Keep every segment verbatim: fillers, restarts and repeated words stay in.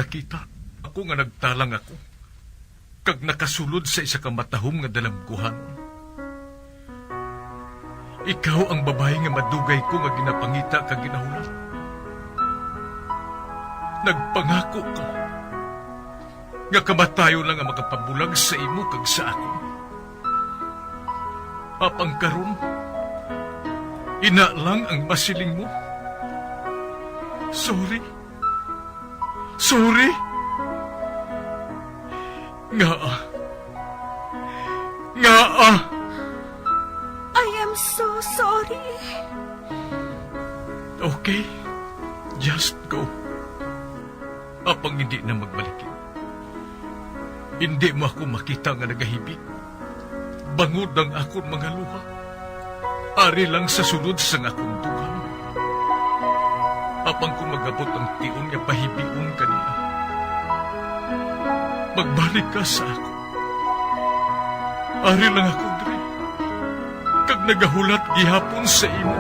Kita ako nga nagtalang ako, kag nakasulod sa isa ka matahom nga dalamguhan. Ikaw ang babayi nga madugay ko nga ginapangita kag ginahulat. Nagpangako ka nga kamatayon lang ang makapabulag sa imo kag sa akon. Apang karon, ina lang ang masiling mo. Sorry. Sorry. Ngaa? Ngaa? I am so sorry. Okay. Just go. Apang hindi na magbalik. Hindi mo ako makita nga nagahibig. Bangod ang akon mga luha. Ari lang sa sulod sang akon dughan. Apang kung magabot ang tion nga pahibion ka nila, magbalik ka sa ako. Ari lang ako diri, kag nagahulat gihapon sa imo.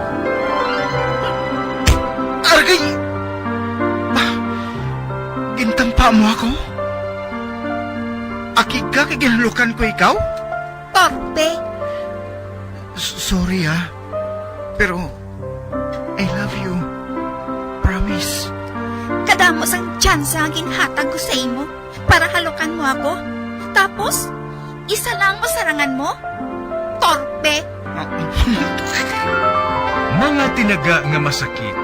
Argay! Ah, gintampa mo ako? Akig ka kay ginhalukan ko ikaw? Torpe! S- sorry, ah. Pero, I love you. Promise. Kadamo sang tsansa nga ginhatag ko sa imo para halukan mo ako. Tapos, isa lang mo sarangan mo? Torpe! Mga tinaga nga masakit,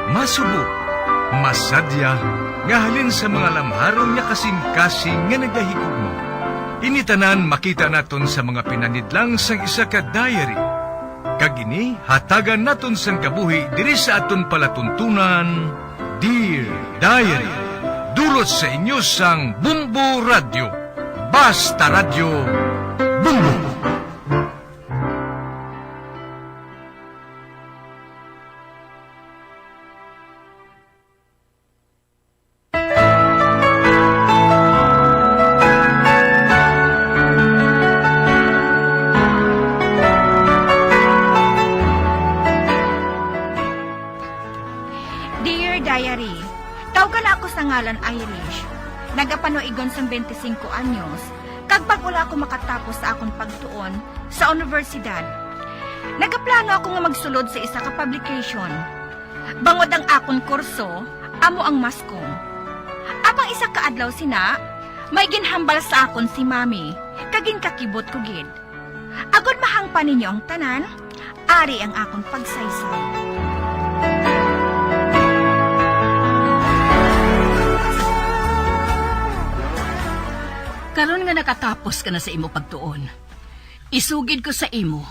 masubo, masadya, nga halin sa mga lamharon nga kasing-kasing nga nagahigugma. Ini tanan makita naton sa mga pinanidlang sang isa ka diary. Kag ini hatagan naton sang kabuhi diri sa aton palatuntunan, Dear Diary. Dulot sa inyo sang Bumbo Radyo. Basta Radyo, Bumbo. Dear Diary, tawga na ako sa ngalan Irish. Nagapanuigon sang twenty-cinco anyos, kag bag-o lang ako makatapos sa akon pagtuon sa unibersidad. Nagaplano ako nga magsulod sa isa ka publication. Bangod ang akon kurso, amo ang maskong. Apang isa ka adlaw sina, may ginhambal sa akon si Mami, kag ginkakibot ko gid. Agod mahangpan ninyo ang tanan, ari ang akon pagsaysay. Karon nga nakatapos ka na sa imo pagtuon, isugid ko sa imo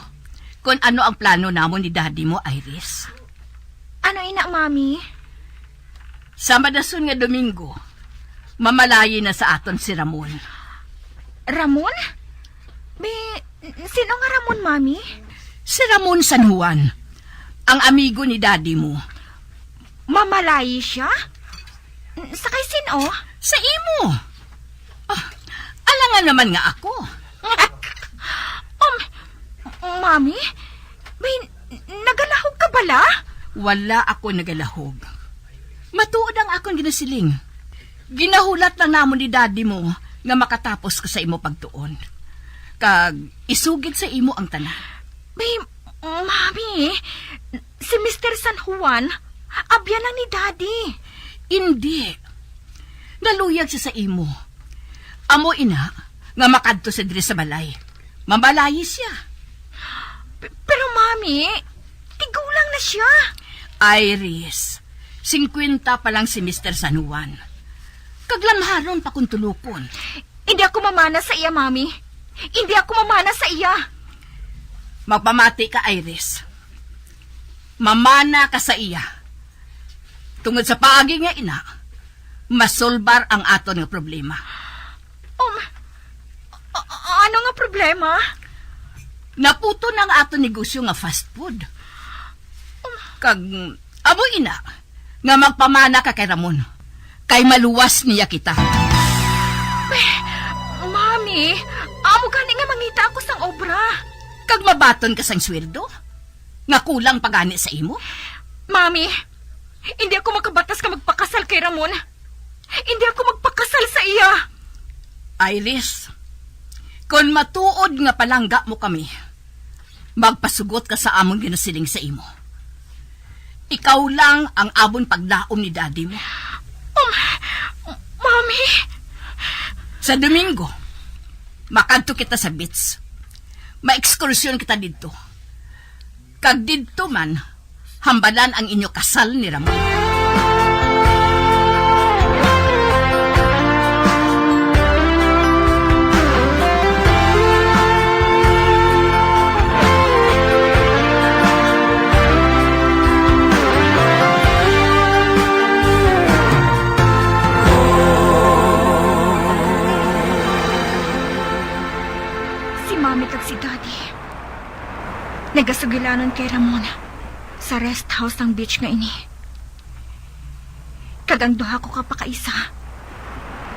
kon ano ang plano namon ni Daddy mo, Iris. Ano ina, Mami? Sa madason nga Domingo, mamalayi na sa aton si Ramon. Ramon? Bi, sino nga Ramon, Mami? Si Ramon San Juan, ang amigo ni Daddy mo. Mamalayi siya? Sa kay sino? Sa imo. Ah, alangan naman nga ako. Um, Mami, may nagalahog ka bala? Wala ako nagalahog. Matuod ang akon ginasiling. Ginahulat lang namon ni Daddy mo nga makatapos ka sa imo pagtuon. Kag isugid sa imo ang tanan. May, Mami, si Mister San Juan, abyan lang ni Daddy. Indi. Naluyag siya sa imo. Amo ina nga makadto siya diri sa balay. Mamalayi siya. P- pero, Mami, tigulang na siya. Iris, singkwenta pa lang si Mister San Juan. Kag lamharon pa kung tulukon. Hindi ako mamana sa iya, Mami. Hindi ako mamana sa iya. Magpamati ka, Iris. Mamana ka sa iya. Tungod sa paagi nga ina, masolbar ang aton nga problema. Um, a- a- ano nga problema? Naputon ang aton negosyo nga fast food. Kag amo ina nga magpamana ka kay Ramon, kay maluwas niya kita. Mami, amo gani nga mangita ako sang obra. Kag mabaton ka sang sweldo nga kulang pa gani sa imo? Mami, hindi ako makabatas ka magpakasal kay Ramon. Hindi ako magpakasal sa iya. Iris, kon matuod nga palangga mo kami, magpasugot ka sa amon ginasiling sa imo. Ikaw lang ang amon paglaom ni Daddy mo. Um, Mommy! Sa Domingo, makadto kita sa beach. Maekskursyon kita didto. Kag didto man, hambalan ang inyo kasal ni Ramon. Si Mami kag si Daddy nagasugilanon kay Ramon sa rest house sang beach nga ini. Kag ang duha ko ka pakaisa,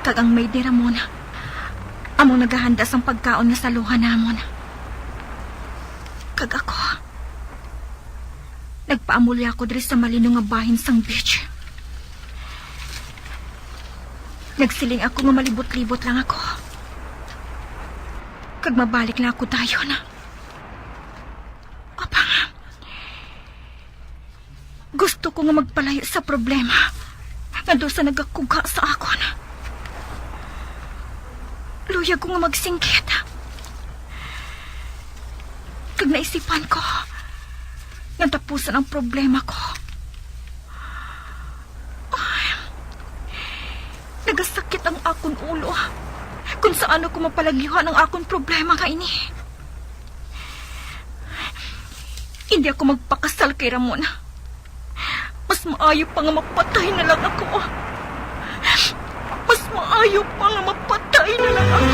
kag ang maid ni Ramon, among nagahanda sang pagkaon nga saluhan namon. Kag ako, nagpaamulya ako diri sa malino nga bahin sang beach. Nagsiling ako nga malibot-libot lang ako. Kag mabalik lang ako dayon. Apang, gusto ko nga magpalayo sa problema nga daw sa nagakugha sa akon. Luyag ko nga magsinggit. Kag naisipan ko nga tapusan ang problema ko. Ay, nagasakit ang akon ulo. Kung saan ko mapalagyuhan ang akon problema nga ini. Hindi ako magpakasal kay Ramon. Mas maayo pa nga mapatay na lang ako. Mas maayo pa nga mapatay na lang ako.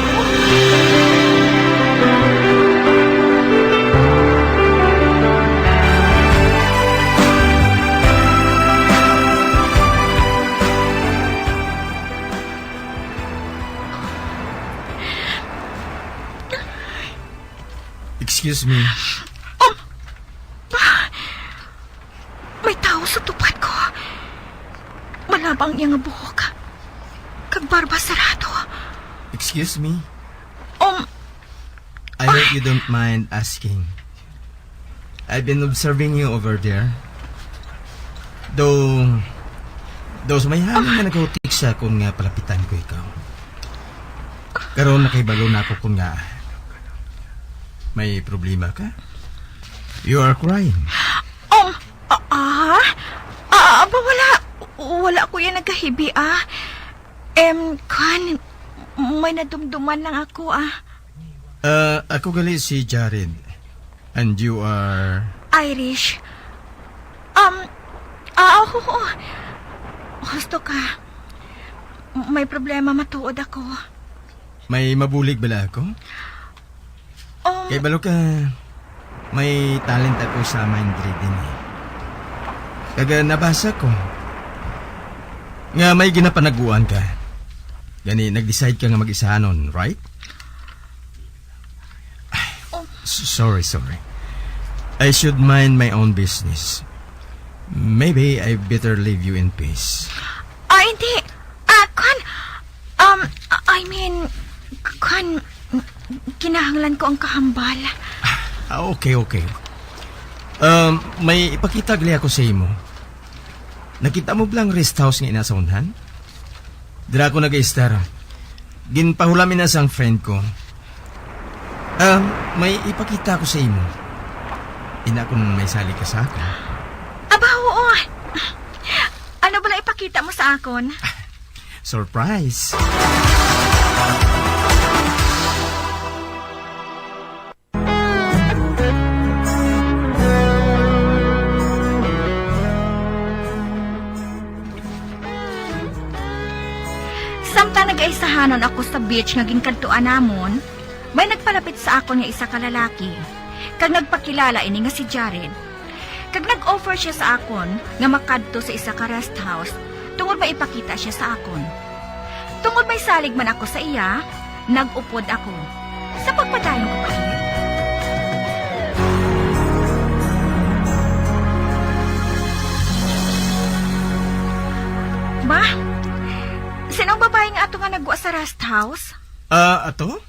Excuse me. Um, may tawo sa tupad ko. Malaba ang iya nga buhok. Kag barba sarado. Excuse me. Um, I hope you don't mind asking. I've been observing you over there. Though, though sa may hangin nga naghutik sa akon nga palapitan ko ikaw. Karon nakahibalo na ako kung nga may problema ka. You are crying. Um, ah, ah, ah, aba, wala, wala ko yan nagkahibi, ah. Em, kwan, may nadumduman lang ako, ah. Ah, ako gali si Jared. And you are? Irish. Um, ah, oo. Husto ka. May problema matuod ako. May mabulig bala ako? Um, Kay balo ka, may talent ako sa mind reading, eh. Kag, ah, nabasa ko nga may ginapanaguan ka. Gani, nag-decide ka nga mag-isahanon, right? Ay, Oh. s-, sorry, sorry. I should mind my own business. Maybe I better leave you in peace. Ah, hindi. Ah, kwan, um, I mean, kwan, kinahanglan ko ang kahambal. Ah, okay, okay. Um, may ipakita gali ako sa imo. Nakita mo ba ang rest house nga ina sa unhan? Dira ako nag-istar. Ginpahulam ina sang friend ko. Um, may ipakita ko sa imo. Ina kung may sali ka sa akon. Aba, oo. Ano bala ipakita mo sa akon? Surprise! Samtang nagaisahanon ako sa beach nga ginkadtuan namon, may nagpalapit sa akon nga isa ka lalaki, kag nagpakilala ini nga si Jared. Kag nag-offer sia sa akon nga makadto sa isa ka rest house tungod maipakita sia sa akon. Tungod may salig man ako sa iya, nag-upod ako. Sa pagpadayon ko pa ini. Ba? Sino ang babae nga ato nga nagwa sa rest house? Ah, ato?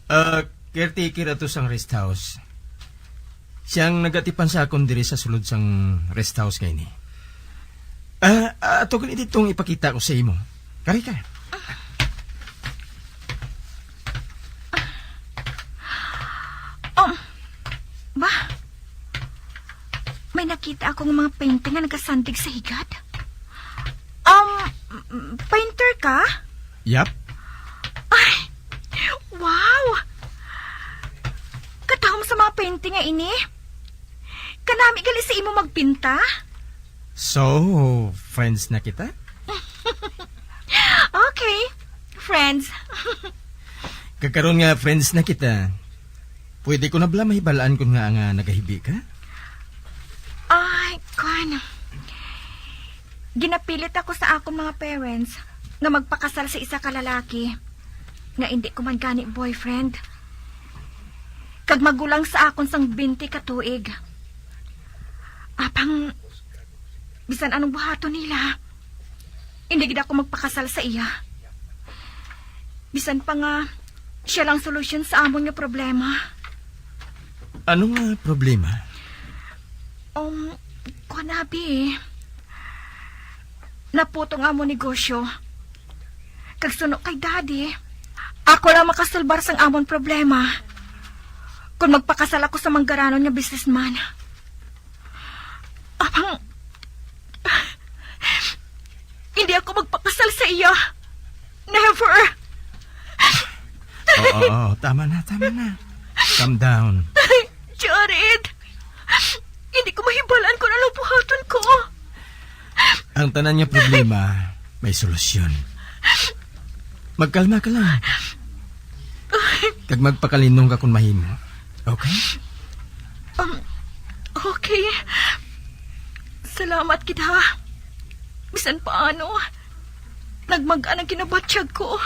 Ah, caretaker ato sang rest house. Siyang nagatipan sa akon diri sa sulod sang rest house nga ini. Ah, ato gani ditong ipakita ko sa imo. Kari ka. Um, ba? May nakita akong mga painting nga nagasandig sa higad. Um, painter ka? Yap. Ay, wow! Katahom sa mga painting nga ini. Kanami gali sa imo magpinta? So, friends na kita? Okay, friends. Kag karon nga friends na kita, pwede ko na bala mahibalaan kon nga nga nagahibi ka? Ay, kwan. Ginapilit ako sa akon mga parents nga magpakasal sa isa ka lalaki nga indi ko man gani boyfriend. Kag magulang sa akon sang twenty ka tuig. Apang, bisan anong buhaton nila, hindi gid ako magpakasal sa iya. Bisan pa nga siya lang solusyon sa amon nga problema. Ano nga problema? Um, kuan, abi. Naputol ang amon negosyo. Kag suno kay Daddy, ako lang makasulbar sang amon problema. Kung magpakasal ako sa manggaranon nga businessman. Apang, hindi ako magpakasal sa iya. Never. Oo, oo, tama na, tama na. Calm down. Jared, hindi ko mahibalaan kung anong buhaton ko. Ang tanan nga problema may solusyon. Magkalma ka lang. Kag magpakalinong ka kung mahimo. Okay? Um, okay. Salamat gid, ha. Bisan paano, nagmagaan ang kinabatyag ko.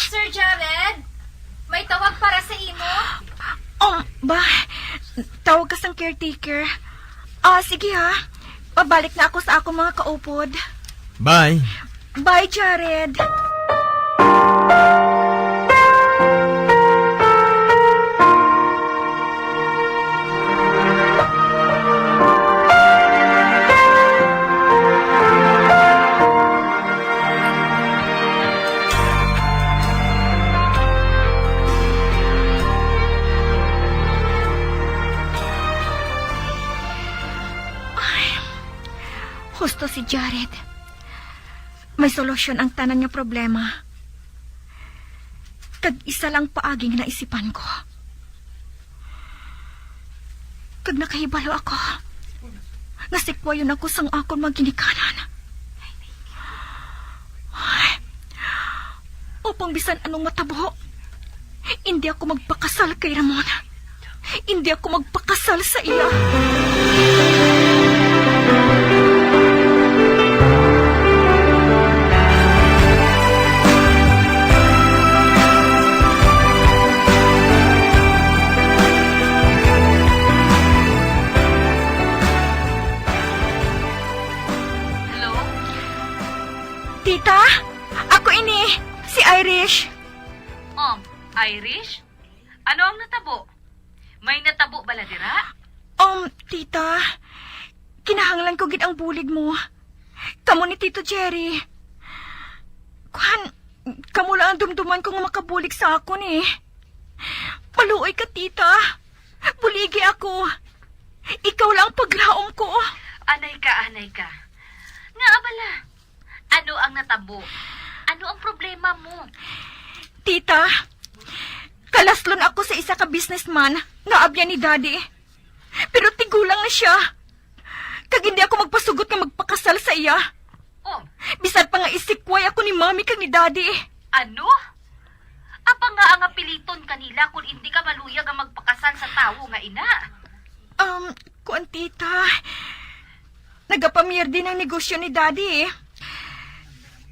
Sir Jared, may tawag para sa imo. Um, ba, tawag ka sang caretaker. Ah, sige ha. Pabalik na ako sa akong mga kaupod. Bye. Bye, Jared. Ay, husto si Jared. May solusyon ang tanan nga problema. Kag isa lang paagi nga naisipan ko. Kag nakahibalo ako nga sikwayon ako sang akon mga ginikanan. Upang bisan anong matabo, hindi ako magpakasal kay Ramon. Hindi ako magpakasal sa iya. Hello? Tita, ako ini, si Irish. Um, Irish? Ano ang natabo? May natabo bala dira? Um, tita, kinahanglan ko gid ang bulig mo. Kamo ni Tito Jerry. Kuan, kamo lang ang dumduman ko nga makabulig sa akon, eh. Maluoy ka, tita. Buligi ako. Ikaw lang ang paglaom ko. Anay ka, anay ka. Nga abala, ano ang natabo? Ano ang problema mo? Tita, kalaslon ako sa isa ka businessman nga abyan ni Daddy. Pero tigulang na siya. Kag hindi ako magpasugot nga magpakasal sa iya. Oh. Bisan pa nga isikway ako ni Mami kag ni Daddy. Ano? Apa nga ang apiliton kanila kung hindi ka maluyag ang magpakasal sa tawo nga ina? Um, kuan, tita. Nagapamierde na ang negosyo ni Daddy, eh.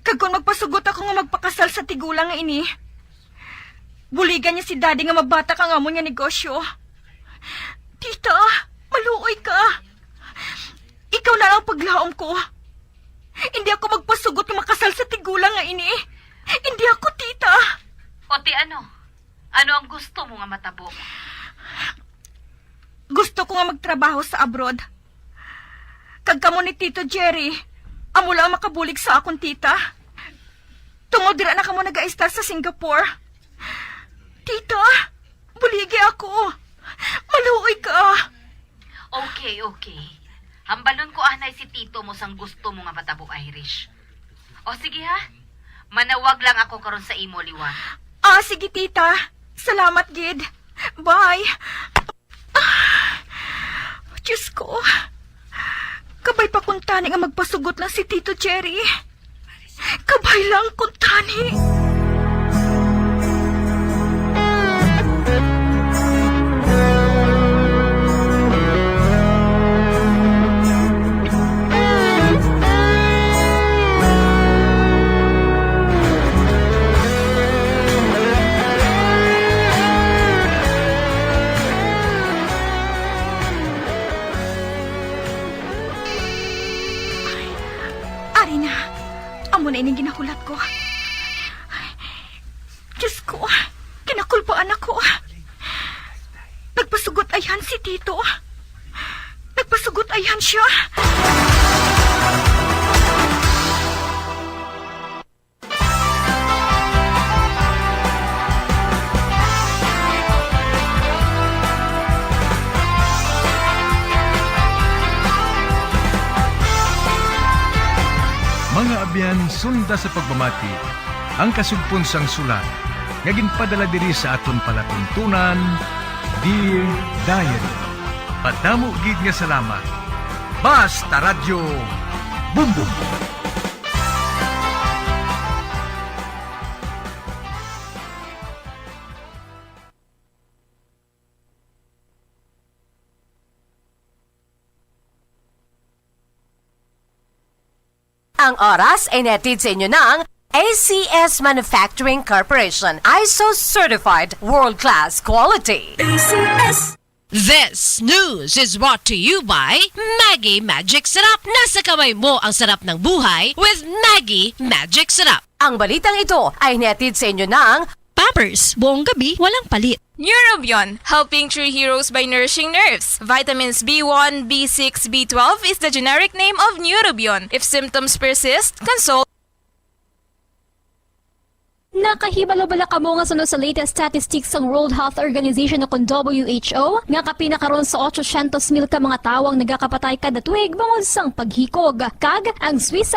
Kag kung magpasugot ako nga magpakasal sa tigulang nga ini, buligan niya si Daddy nga mabatak ang amon nga negosyo. Tita, maluoy ka. Ikaw na lang paglaom ko. Hindi ako magpasugot nga makasal sa tigulang nga ini. Hindi ako, tita. O ti ano? Ano ang gusto mo nga matabo? Gusto ko nga magtrabaho sa abroad. Kag kamo ni Tito Jerry, amo lang ang makabulig sa akon, tita. Tungod dira na kamo nagaistar sa Singapore. Tita, buligi ako. Maluoy ka. Okay, okay. Hambalon ko anay si tito mo sang gusto mo nga matabo, Irish. O sige ha, manawag lang ako karon sa imo liwat. Ah, sige, tita. Salamat gid. Bye. Ah, Diyos ko. Kabay pa kuntani nga magpasugot lang si Tito Jerry. Kabay lang kuntani. Ari na. Amo na ining ginahulat ko. Diyos ko, kinakulbaan ako. Nagpasugot ayhan si Tito. Nagpasugot ayhan siya. Mga abyan, sunda sa pagpamati ang kasugpon sang sulat nga ginpadala diri sa aton palatuntunan, Dear Diary. Madamo gid nga salamat. Basta Radyo Bumbong. Ang oras ay nahatid sa inyo ng A C S Manufacturing Corporation, ISO certified, world-class quality. A C S. This news is brought to you by Maggi Magic Sarap. Nasa kamay mo ang sarap ng buhay with Maggi Magic Sarap. Ang balitang ito ay hatid sa inyo ng Pampers, buong gabi, walang palit. Neurobion, helping true heroes by nourishing nerves. Vitamins B one, B six, B twelve is the generic name of Neurobion. If symptoms persist, consult. Nakahibalo bala kamo nga suno sa latest statistics sang World Health Organization o kon W H O, nga kapin na karon sa otsosyentos mil ka mga tawo ang nagakapatay kada tuig bangod sang paghikog? Kag ang Swiss